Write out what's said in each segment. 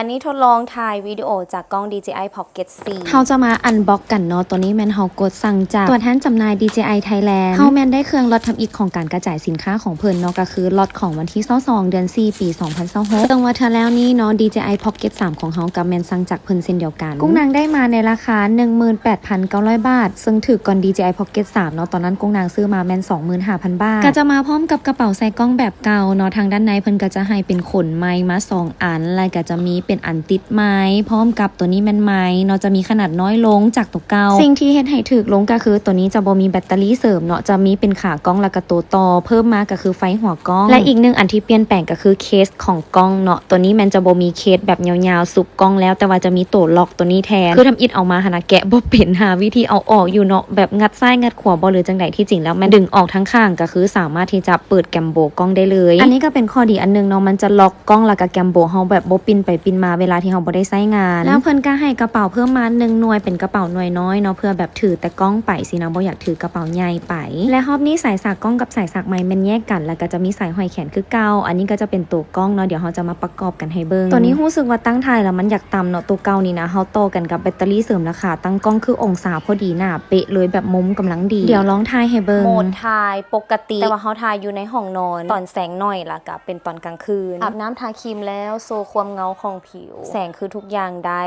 ອັນນີ້ທົດລອງຖ່າຍວິດີໂອຈາກກ້ອງ ດີເຈໄອ Pocket ສີ່ ເຮົາຈະມາອັນບັອກກັນເນາະ. ຕົວນີ້ແມ່ນເຮົາກົດສັ່ງຈາກຕົວແທນຈຳໜ່າຍ ດີເຈໄອ Thailand. ເຮົາແມ່ນໄດ້ເຄື່ອງລັອດທຳອິດຂອງການກະຈາຍສິນຄ້າຂອງເພິ່ນເນາະ, ກໍຄືລັອດຂອງວັນທີຊາວສອງ ເດືອນສີ່ ປີສອງພັນຊາວຫົກ ເຊິ່ງວ່າເທື່ອແລ້ວນີ້ເນາະ ດີເຈໄອ Pocket ສາມຂອງເຮົາກໍແມ່ນສັ່ງຈາກເພິ່ນເຊັ່ນດຽວກັນ. ກຸ້ງນາງໄດ້ມາໃນລາຄາ ໜຶ່ງໝື່ນແປດພັນເກົ້າຮ້ອຍບາດ ເຊິ່ງຖືກກ່ອນ ດີເຈໄອ Pocket ສາມເນາະ. ຕອນນັ້ນກຸ້ງນາງຊື້ມາແມ່ນ ສອງໝື່ນຫ້າພັນບາດ. ກໍຈະມາພ້ອມກັບກະເປົາໃສ່ກ້ອງແບບເກົ່າເນາະ. ທາງດ້ານໃນເພິ່ນກໍຈະໃຫ້ເປັນຂົນໄມ້ມາສອງອັນ ແລ້ວກໍຈະມີເປັນອັນຕິດໄມ້ ພ້ອມກັບຕົວນີ້ແມ່ນໄມ້ເນາະ, ຈະມີຂະໜາດນ້ອຍລົງຈາກຕົວເກົ່າ. ສິ່ງທີ່ເຮັດໃຫ້ຖືກລົງກໍຄືຕົວນີ້ຈະບໍ່ມີແບັດເຕີຣີເສີມເນາະ, ຈະມີເປັນຂາກ້ອງ ແລ້ວກໍຕົວຕໍ່. ເພີ່ມມາກໍຄືໄຟຫົວກ້ອງ ແລະ ອີກໜຶ່ງອັນທີ່ປ່ຽນແປງກໍຄືເຄສຂອງກ້ອງເນາະ. ຕົວນີ້ແມ່ນຈະບໍ່ມີເຄສແບບຍາວໆຊຸບກ້ອງແລ້ວ, ແຕ່ວ່າຈະມີໂຕລັອກຕົວນີ້ແທນ. ຄືທຳອິດເອົາມາຫັ້ນນະ ແກະບໍ່ເປັນ, ຫາວິທີເອົາອອກຢູ່ເນາະ, ແບບງັດຊ້າຍງັດຂວາບໍ່ ຫຼື ຈັ່ງໃດ. ທີ່ຈິງແລ້ວແມ່ນດຶງອອກທັງຂ້າງ ກໍຄືສາມາດທີ່ຈະເປີດແກມໂບກ້ອງໄດ້ເລີຍ. ອັນນີ້ກໍເປັນຂໍ້ດີອັນໜຶ່ງເນາະ, ມັນຈະລັອກກ້ອງ ແລ້ວກໍແກມໂບເຮົາແບບບໍ່ປິ່ນໄປປິ່ນມາເວລາທີ່ເຮົາບໍ່ໄດ້ໃຊ້ງານ. ແລ້ວເພິ່ນກໍໃຫ້ກະເປົາເພີ່ມມາໜຶ່ງໜ່ວຍ ເປັນກະເປົາໜ່ວຍນ້ອຍເນາະ, ເພື່ອແບບຖືແຕ່ກ້ອງໄປຊີ້ນະ, ບໍ່ຢາກຖືກະເປົາໃຫຍ່ໄປ. ແລະ ຮອບນີ້ສາຍສາກກ້ອງກັບສາຍສາກໄມ້ແມ່ນແຍກກັນ, ແລ້ວກໍຈະມີສາຍຫ້ອຍແຂນຄືເກົ່າ. ອັນນີ້ກໍຈະເປັນໂຕກ້ອງເນາະ, ດຽວເຮົາຈະມາປະກອບກັນໃຫ້ເບິ່ງ. ຕົວນີ້ຮູ້ສຶກວ່າຕັ້ງຖ່າຍແລ້ວມັນຢາກຕ່ຳເນາະ, ໂຕເກົ່ານີ້ນະ ເຮົາຕໍ່ກັນກັບແບັດເຕີຣີເສີມລາຄາຕັ້ງກ້ອງຄືອົງສາພໍດີໜ້າເປະເລີຍ, ແບບມຸມກຳລັງດີ. ດຽວລອງຖ່າຍໃຫ້ເບິ່ງ. ໂໝດຖ່າຍປົກກະຕິ, ແຕ່ວ່າເຮົາຖ່າຍຢູ່ໃນຫ້ອງນອນ, ຕອນແສງໜ້ອຍ ແລ້ວກໍເປັນຕອນກາງຄືນ. ອາບນ້ຳທາຄຣີມແລ້ວ ໂຊຄວາມເງົາຂອງຜິວ. ແສງຄືທຸກຢ່າງໄດ້.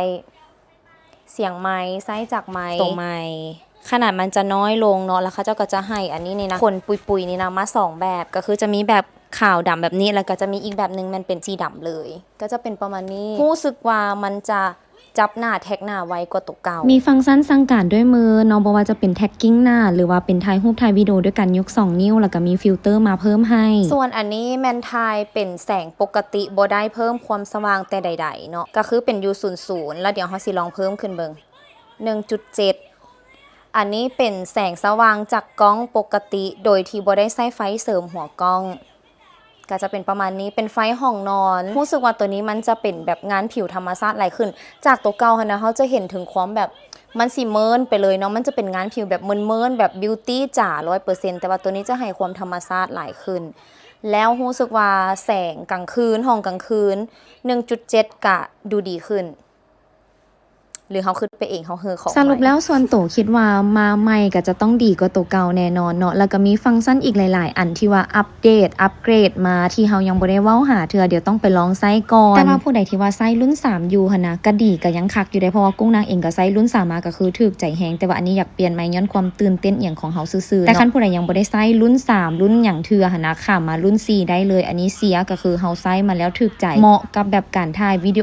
ສຽງໄມ ໃຊ້ຈາກໄມ ໂຕໃໝ່ ຂະໜາດມັນຈະນ້ອຍລົງເນາະ, ແລ້ວເຂົາເຈົ້າກໍຈະໃຫ້ອັນນີ້ນີ້ນະ ຂົນປຸຍໆນີ້ນະ ມາສອງແບບ, ກໍຄືຈະມີແບບຂາວດຳແບບນີ້, ແລ້ວກໍຈະມີອີກແບບໜຶ່ງແມ່ນເປັນສີດຳເລີຍ, ກໍຈະເປັນປະມານນີ້. ຮູ້ສຶກວ່າມັນຈະຈັບໜ້າແທັກໜ້າໄວກວ່າໂຕເກົ່າ. ມີຟັງຊັນສັ່ງການດ້ວຍມືເນາະ, ບໍ່ວ່າຈະເປັນແທັກກິ້ງໜ້າ ຫຼືວ່າເປັນຖ່າຍຮູບຖ່າຍວິດີໂອດ້ວຍການຍົກສອງນິ້ວ, ແລ້ວກໍມີຟິວເຕີມາເພີ່ມໃຫ້. ສ່ວນອັນນີ້ແມ່ນຖ່າຍເປັນແສງປົກກະຕິ, ບໍ່ໄດ້ເພີ່ມຄວາມສະຫວ່າງແຕ່ໃດໆເນາະ, ກໍຄືເປັນຢູ່ສູນສູນ, ແລ້ວດຽວເຮົາຊິລອງເພີ່ມຂຶ້ນເບິ່ງ. ໜຶ່ງຈຸດເຈັດ ອັນນີ້ເປັນແສງສະຫວ່າງຈາກກ້ອງປົກກະຕິ ໂດຍທີ່ບໍ່ໄດ້ໃຊ້ໄຟເສີມຫົວກ້ອງ, ກໍຈະເປັນປະມານນີ້, ເປັນໄຟຫ້ອງນອນ. ຮູ້ສຶກວ່າຕົວນີ້ມັນຈະເປັນແບບງານຜິວທຳມະຊາດຫຼາຍຂຶ້ນ ຈາກຕົວເກົ່າຫັ້ນນະ. ເຮົາຈະເຫັນເຖິງຄວາມແບບ ມັນຊິເມີນໄປເລີຍເນາະ, ມັນຈະເປັນງານຜິວແບບເມີນໆ ແບບບິວຕີ້ຈ໋າຮ້ອຍເປີເຊັນ, ແຕ່ວ່າຕົວນີ້ຈະໃຫ້ຄວາມທຳມະຊາດຫຼາຍຂຶ້ນ. ແລ້ວຮູ້ສຶກວ່າແສງກາງຄືນ ຫ້ອງກາງຄືນ ໜຶ່ງຈຸດເຈັດ ກະດູດີຂຶ້ນ. ຫຼືເຮົາຄິດໄປເອງ ເຮົາເຮີຂອງໃໝ່. ສະຫຼຸບແລ້ວສ່ວນໂຕຄິດວ່າມາໃໝ່ກໍຈະຕ້ອງດີກວ່າໂຕເກົ່າແນ່ນອນເນາະ, ແລ້ວກໍມີຟັງຊັນອີກຫຼາຍໆອັນທີ່ວ່າອັບເດດ ອັບເກຣດມາ ທີ່ເຮົາຍັງບໍ່ໄດ້ເວົ້າຫາເທື່ອ, ດຽວຕ້ອງໄປລອງໃຊ້ກ່ອນ. ແຕ່ວ່າຜູ້ໃດທີ່ວ່າໃຊ້ລຸ້ນສາມຢູ່ຫັ້ນນະ ກໍດີ ກໍຍັງຄັກຢູ່ເດ້, ເພາະວ່າກຸ້ງນາງເອງກໍໃຊ້ລຸ້ນສາມມາ ກໍຄືຖືກໃຈແຮງ, ແຕ່ວ່າອັນນີ້ຢາກປ່ຽນໃໝ່ຍ້ອນຄວາມຕື່ນເຕັ້ນອີ່ຫຍັງຂອງເຮົາຊື່ໆເນາະ. ແຕ່ຄັນຜູ້ໃດຍັງບໍ່ໄດ້ໃຊ້ລຸ້ນສາມ ລຸ້ນຫຍັງເທື່ອຫັ້ນນະ ຂ້າມມາລຸ້ນສີ່ໄດ້ເລີຍ. ອັນນີ້ເຊຍ ກໍຄືເຮົາໃຊ້ມາແລ້ວຖືກໃຈ, ເໝາະກັບແບບການຖ່າຍວິດີ